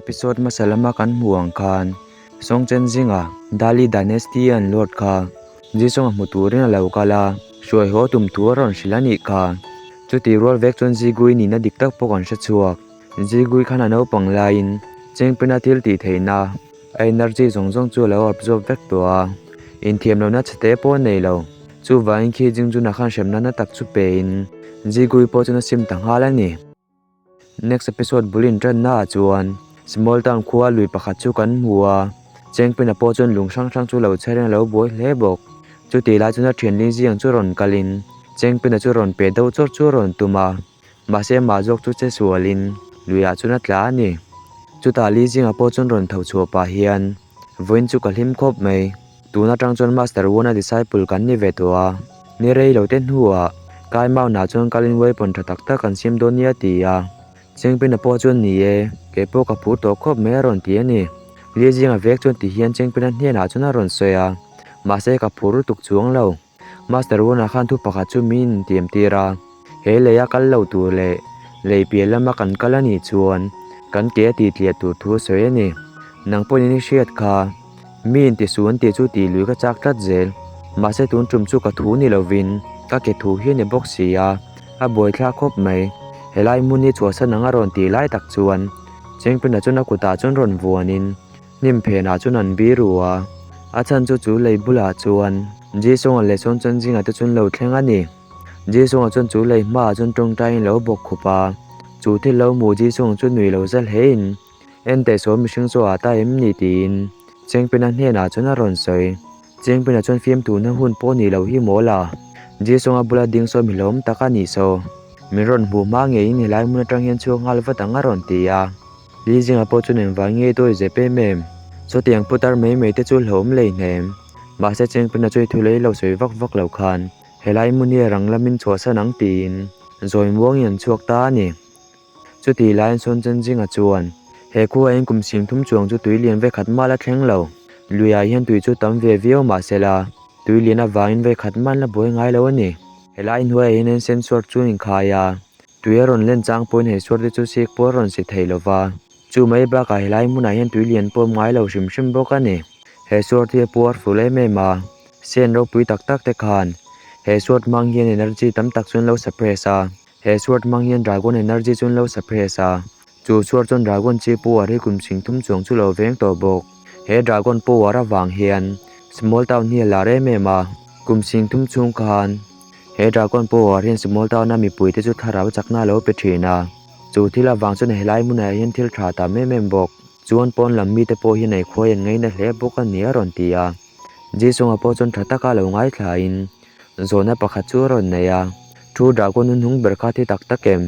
Episode hmasa lama kan hmuh ang khan Songchen zinga Dali Dynasty an lord kha Jisung-a hmu turin a lo kal a, hruai haw tum thu a rawn hrilh a nih kha. Chutih rual vek chuan Zigui nihna dik tak pawh kan hre chhuak. Zigui khan a naupang laiin Chengpina thil tih theihna a energy zawng zawng chu a lo absorb vek tawh a, inthiam lohna chhete pawh a nei lo. Chuvangin khi Jingjuna khan hremna na tak chu pein Zigui pawh chuan a sim ta nghal a ni. Next episode bul inṭanna ah chuan Small town khua lui pakhat chu kan hmu a, Chengpina pawh chuan lung hrang hrang chu lo chherin a lo buai hle bawk. Chutih lai chuan a ṭhian Ling Ziang chu rawn kalin Chengpina chu rawn pe deuh chawr chu a rawn tum a, mahse amah zawk chu che sualin luiah chuan a tla a ni. Chutah Li Zinga pawh chuan rawn tho chhuah pah hian vawiin chu ka hlim khawp mai. Tun atang chuan Master Wona disciple kan ni ve tawh a, ni rei lo te hnuah Kai Mauna chuan kalin weapon tha tak tak an siam dawn nia ti a, Chengpina pawh chuan ni e, kei pawh ka phur tawh khawp mai a rawn ti a ni. Li zinga vek chuan ti hian Chengpina hnenah chuan a rawn sawi a, mahse ka phur lutuk chuang lo. Master Wona khan thu pakhat chu min intiam tir a, he lei a kal lo tur leh lei piah lama kan kal a nih chuan kan ke a tih tliah tur thu a sawi a ni. Nang pawhin i hriat kha. Mi inti su an tih chu tih lui ka chak tlat zel. Mahse tun tum chu ka thu ni lovin ka ke thu hi a ni bawk si a, a buaithlak khawp mai. Helai hmun hi chhuahsan ang a rawn tih lai tak chuan Chengpina chuan a kutah chuan rawn vuanin hnim phenah chuan an bi ru a, a chhan chu chu lei bulah chuan Jisung-a leh Sawnchawnzinga te chuan lo thleng a ni. Jisung-a chuan chu lei hmaah chuan tawngtaiin lo bawk khup a, chu thil lo hmuh Jisung-a chu nui lo zal hlein Enteh saw mihring chu a ta em ni tiin Chengpina hnenah chuan a rawn sawi. Chengpina chuan fiamtuhna hun pawh ni lo hi maw la, Jisung-a bula ding saw mi hlawm tak a nih saw. Min rawn hmuh hma ngeiin helai hmun atang hian chhuak nghal vat ang a rawn ti a. Li zinga pawh chuan engvang nge dawi zep em em? Chutiang putar mai mai te chu hlauhawm lei hnem. Mahse Chengpina chu i thu lei lo sawi vak vak lo khan helai hmun hi a rang lamin chhuahsan ang tiin zawi muangin an chhuak ta a ni. Chutih laiin Sawnchen zinga chuan, He khua in kum 30 chuang chu tui lian vekhat mah la thleng lo. Luiah hian tui chu tam ve viau mah se la, tui lian avangin vekhat mah an la buai ngai lo a ni. Helai hnuaiah hian en sen suar chu an inkhai a, tui a rawn len chang pawhin he suar te chu sik pawh a rawn si thei lo va. Chu mai bakah helai hmunah hian tui lian pawh a awm ngai lo hrim hrim bawk a ni. He suar te hi a puar ful em em a, sen ropui tak tak te khan he suar hmang hian energy tam tak chu an lo suppress a. He suar hmang hian Dragon Energy chu an lo suppress a, chu suar chuan Dragon chi power hi kum 30 chuang chu lo veng tawh bawk. He Dragon power avang hian Small Town hi a lar em em a, kum 30 chhung khan he Dragon power hian Small Town a mipui te chu thlarau chakna a lo pe thin a, chu thil avang chuan helai hmunah hian thil tha tam em em bawk. Chuan pawn lam mite pawh hian ei khuai an ngaina hle bawk a ni a rawn ti a. Jisung-a pawh chuan tha taka lo ngaithlain zawhna pakhat chu a rawn nei a, Thu Dragon hun hnung ber kha thi tak tak em?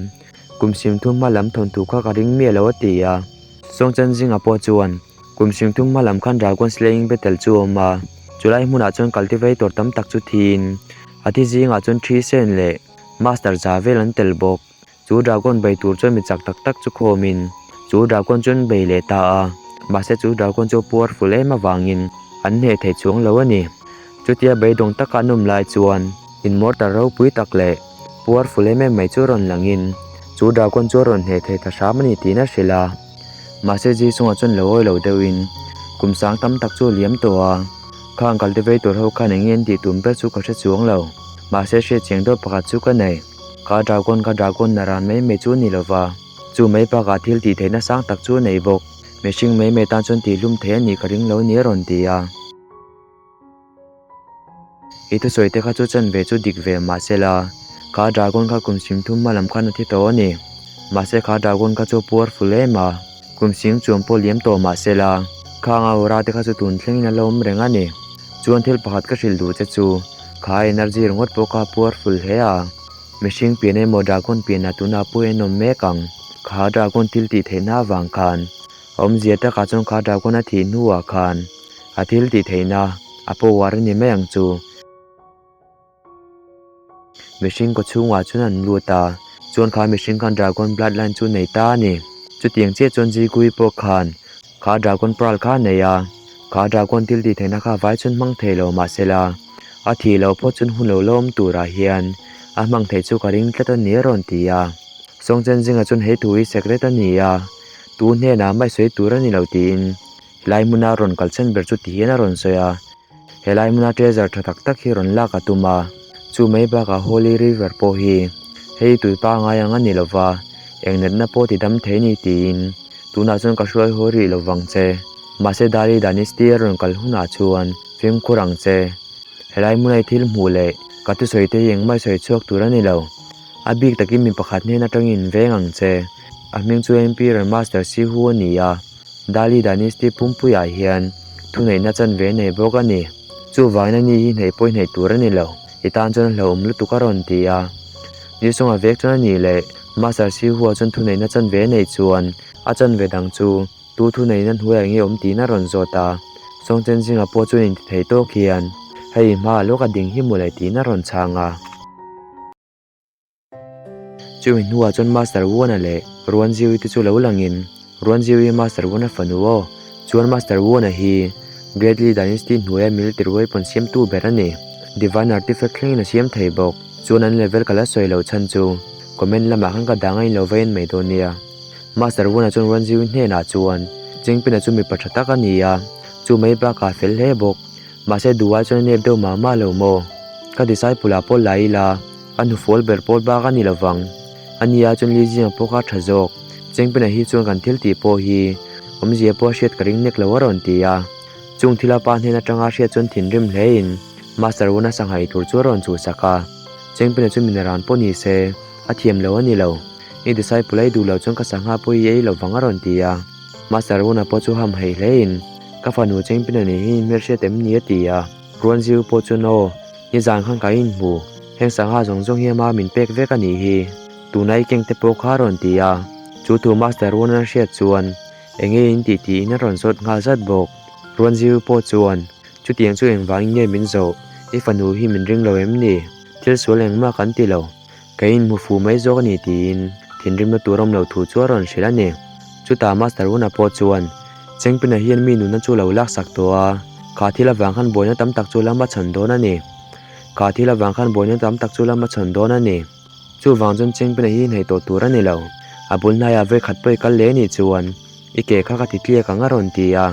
Kum 30 hma lam thawnthu kha ka ring miah lo a ti a. Sawngchen zinga pawh chuan kum 30 hma lam khan Dragon Slaying Battle chu a awm a, chulai hmunah chuan cultivator tam tak chu thiin a thi zingah chuan Thi Sen leh Master za vel an tel bawk. Chu dragon bei tur chuan mi chak tak tak chu khawmin chu dragon chu an bei leh ta a, mahse chu dragon chu a puar ful em avangin an hneh thei chuang lo a ni. Chutia beidawng taka an awm lai chuan immortal ropui tak leh puar ful em em mai chu rawn langin chu dragon chu a rawn hneh thei ta hram a ni tiin a hrilh a. Mahse Jisung-a chuan lo awi lo deuhin kum sang tam tak chu a liam tawh a, khang cultivator ho khan eng nge an tih tum ber chu ka hre chuang lo, mahse hriatchiang deuh pakhat chu ka nei. Ka dragon ka dragon na ran mai mai chu a ni lova, chu mai bakah thil tih theihna sang tak chu a nei bawk. Mihring mai mai tan chuan tihhlum thei a nih ka ring lo a ni a rawn ti a. I thusawi te kha chu chan ve chu dik ve mahse la, kha dragon kha kum 30 hma lam khan a thi tawh a ni. Mahse kha dragon kha chu a puar ful em a, kum sing chuan pawh liam tawh mahse la, khang a aura te kha chu tun thlengin a la awm reng a ni. Chuan thil pakhat ka hrilh duh che chu, kha energy ringawt pawh kha a puar ful hle a. Mihring pian emaw dragon pianah tunah pawh hian awm mek ang. Kha dragon thil tih theihna avang khan a awmzia takah chuan kha dragon a thih hnuah khan a thil tih theihna a power a ni mai ang chu. Mihring kaw chhungah chuan an lut a, chuan kha mihring khan dragon bloodline chu nei ta a ni. Chutiang chiah chuan Zigui pawh khan kha dragon pearl kha a nei a, kha dragon thil tih theihna kha vai chuan hmang thei lo mahsela a thih loh phawt chuan hun lo la awm turah hian a hmang theih chu ka ring tlat a ni a rawn ti a. Sawngchen zinga chuan hei thu hi secret a ni a. Tu hnenah mai sawi tur a ni lo tiin helai hmuna rawn kal chhan ber chu ti hian a rawn sawi a. Helai hmuna treasure tha tak tak hi rawn lak a tum a, chu mai bakah Holy River pawh hi hei tui pangai ang a ni lova, eng natna pawh ti dam thei ni tiin tunah chuan ka hruai haw rih lo vang che. Mahse Dali Dynasty a rawn kal hunah chuan fimkhur ang che. Helai hmuna i thil hmuh leh ka thusawi te hi engmah i sawi chhuak tur a ni lo. A bik takin mi pakhat hnen atangin in veng ang che. A hming chu Emperor Master Sihu a ni a, Dali Dynasty pumpuiah hian thuneihna chanve a nei bawk a ni. Chuvangin a ni hi hnaih pawh i hnaih tur a ni lo, i tan chuan a hlauhawm lutuk a rawn ti a. Nisawng a vek chuan a nih leh Master Sihu-a chuan thuneihna chanve a neih chuan a chanve dang chu Tu thuneihna hnuaiah nge awm tiin a rawn zawt a, Sawngchen zinga pawh chuan inti thei tawk hian hei hmaah lawk a ding hi mawle tiin a rawn chhang a. Chumi hnuah chuan Master Wuana leh Ruanziui te chu lo langin Ruanziui hi Master Wuana fanu aw, chuan Master Wuana hi Great Li Dynasty hnuaia military weapon siamtu ber a ni. Divine Artifact thlengin a siam thei bawk. Chuan an level ka la sawi loh chhan chu comment lamah khan ka dang a inlo va en mai dawn nia. Master Wuna chuan Ruanziui hnenah chuan, Chingpina chu mipa tha tak a ni a, chu mai bakah a fel hle bawk. Mahse duhai chuan a nep deuh mah mah lo maw? Ka disciple ah pawh la ila, a hnufual ber pawl bak a ni lo vang. A nia chuan Li Zinga pawh kha a tha zawk. Chingpina hi chuan kan thil tih pawh hi awmzia pawh a hriat ka ring nek lo a rawn ti a. Chung thila pa hnen atanga hriat chuan thinrim hlein Master Wuna sangha ei tur chu a rawn chhuhsak a. Chingpina chu minaran pawh ni se, a thiam lo a ni lo. I disciple ei duh loh chuan ka sangha pawh i ei lo vang a rawn ti a. Master Runa pawh chu ham heih hlein, Ka fanu Chengpina nen hian inhmelhriat em ni a ti a. Ruanziu pawh chuan Aw, nizan khan ka inhmu, heng sangha zawng zawng hi ama min pek vek a nih hi, tuna i keng te pawh kha a rawn ti a. Chu thu Master Runa'n a hriat chuan eng nge in tih tiin a rawn zawt nghal zat bawk. Ruanziu pawh chuan Chutiang chu engvangin nge min zawh, i fanu hi min ring lo em ni? Thil sual engmah kan ti lo. Ka inhmu fu mai zawk a ni tiin thinrimna tur awm lo thu chu a rawn hrilh a ni. Chutah Master Una pawh chuan Chengpina hian mi nunna chu lo laksak tawh a, kha thil avang khan buaina tam tak chu lam a chhan dawn a ni. Kha thil avang khan buaina tam tak chu lam a chhan dawn a ni. Chuvang chuan Chengpina hi hnaih tawh tur a ni lo. A bul hnaiah vawi khat pawh i kal leh a nih chuan i ke kha ka ti tliak ang a rawn ti a.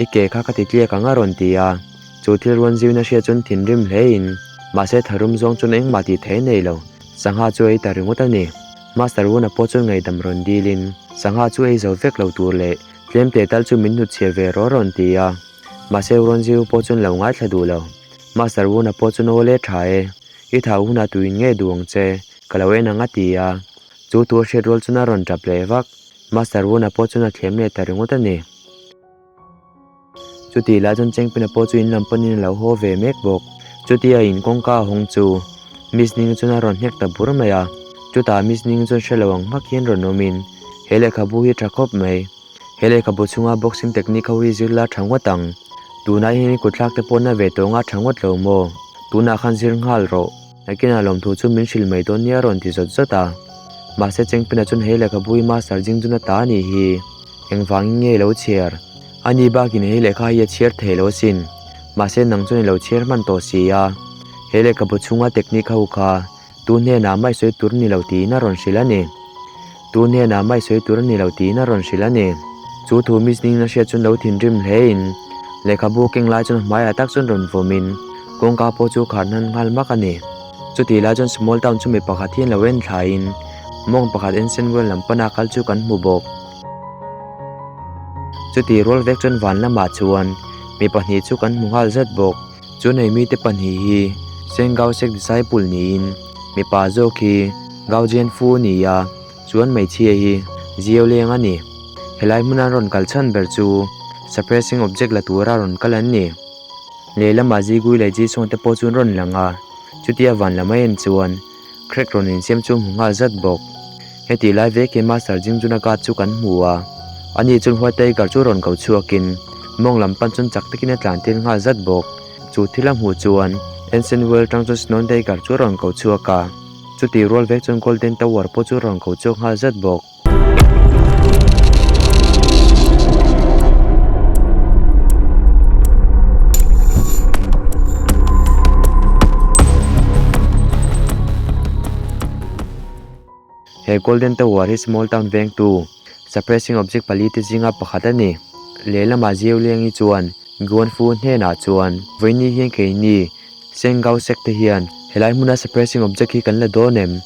I ke kha ka ti tliak ang a rawn ti a. Chu thil ruan ziuna hriat chuan thinrim hlein, mahse tharum zawng chuan engmah tih theih a nei lo. Sangha chu a ei ta ringawt a ni. Master Wuna pawh chuan ngaihdam rawn dilin, Sangha chu ei zo vek lo tur leh tlem teh tal chu min hnutchhiah ve rawh rawn ti a. Mahse Ruan Ziu pawh chuan lo ngaithla duh lo. Master Wuna pawh chuan aw le tha e, i thau hunah tuin nge duh ang che, ka lo en ang a ti a. Chu thu a hriat rual chuan a rawn tap leh vak. Master Wuna pawh chuan a thlem leh ta ringawt a ni. Chutih lai chuan Chengpina pawh chu in lam panin a lo haw ve mek bawk. Chutia in kawngka a hawng chu Miss Ning chuan a rawn hnek ta bur mai a. Chutah Miss Ning chuan hre lo ang hmak hian rawn awmin, He lehkhabu hi tha khawp mai. He lehkhabu chhunga boxing technique ho hi zir la tha ngawt ang. Tunah hian i kutthlak te pawh na ve tawh nga tha ngawt lo maw? Tunah khan zir nghal rawh. Nakinah lawmthu chu min hrilh mai dawn nia a rawn ti zawt zawt a. Mahse Chengpina chuan he lehkhabu hi Master Jingjuna ta a nih hi. Engvangin nge i lo chhiar? Ani bakin he lehkha hi a chhiar thei lo asin. Mahse nang chuan i lo chhiar hman tawh si a. He lehkhabu chhunga technique ho kha tu hnenah mai sawi tur ni lo tiin a rawn hrilh a ni. Tu hnenah mai sawi tur ni lo tiin a rawn hrilh a ni. Chu thu Miss Ning a hriat chuan lo thinrim hlein lehkhabu keng lai chuan hmaiah tak chuan rawn vawmin kawngka pawh chu khar hnan nghal hmak a ni. Chutih lai chuan small town chu mi pakhat hian lo en thlaiin mawng pakhat ensen rual lam pana kal chu kan hmu bawk. Chutih rual vek chuan van lamah chuan mi pahnih chu kan hmu nghal zat bawk. Chu nei mite pahnih hi Seng Gao Sek disciple niin mipa zawk hi Gao Jian Fu a ni a, chuan hmeichhia hi Jiao Leng a ni. Helai hmuna an rawn kal chhan ber chu suppressing object la tura rawn kal an ni. Lehlamah Zigui leh Jisung te pawh chu an rawn lang a, chutia van lam a en chuan Crack rawn insiam chu hmu nghal zat bawk. Heti lai vek hi Master Jingjuna guard chu kan hmu a, ani chuan White Tiger chu rawn ko chhuakin mawng lam pan chuan chak takin a tlan tir nghal zat bawk. Chu thil a hmuh chuan Ancient World tang chuan Snow Tiger chu a rawn ko chhuak a, chutih rual vek chuan Golden Tower pawh chu a rawn ko chhuak nghal zat bawk. He Golden Tower hi Small Town vengtu Suppressing object palite zinga pakhat a ni. Lehlamah Ziauliangi chuan Guanfu hnenah chuan, Vawiini hian keini Sengau sek te hian helai hmuna suppressing object hi kan la dawn em?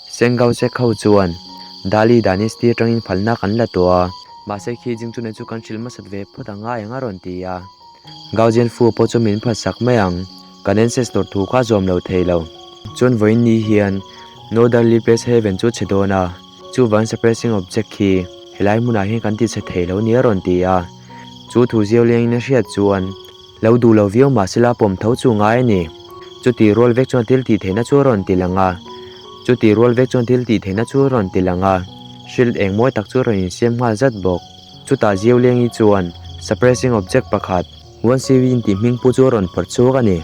Sengau sek ho chuan Dali Dynasty atangin phalna kan la tawh a, mahse khi jing chune chu kan hrilh hmasat ve phawt a ngai ang a rawn ti a. Gao Jianfu pawh chu min phatsak mai ang, kan ancestor thu kha zawm lo thei lo. Chuan vawiini hian Northerly Place Haven chu chhe dawn a, chuvang suppressing object khi helai hmunah hian kan ti chhe thei lo nia rawn ti a. Chu thu ziau lengin a hriat chuan lo duh lo viau mah sela pawm tho chu ngai a ni. Chuti rual vek chuan thil tih theihna chu a rawn ti lang a. Chuti rual vek chuan thil tih theihna chu a rawn ti lang a, shield eng mawi tak chu a rawn insiam nghal zat bawk. Chutah Ziaulengi chuan suppressing object pakhat, one CV intih hming pu chu a rawn phawrh chhuak a ni.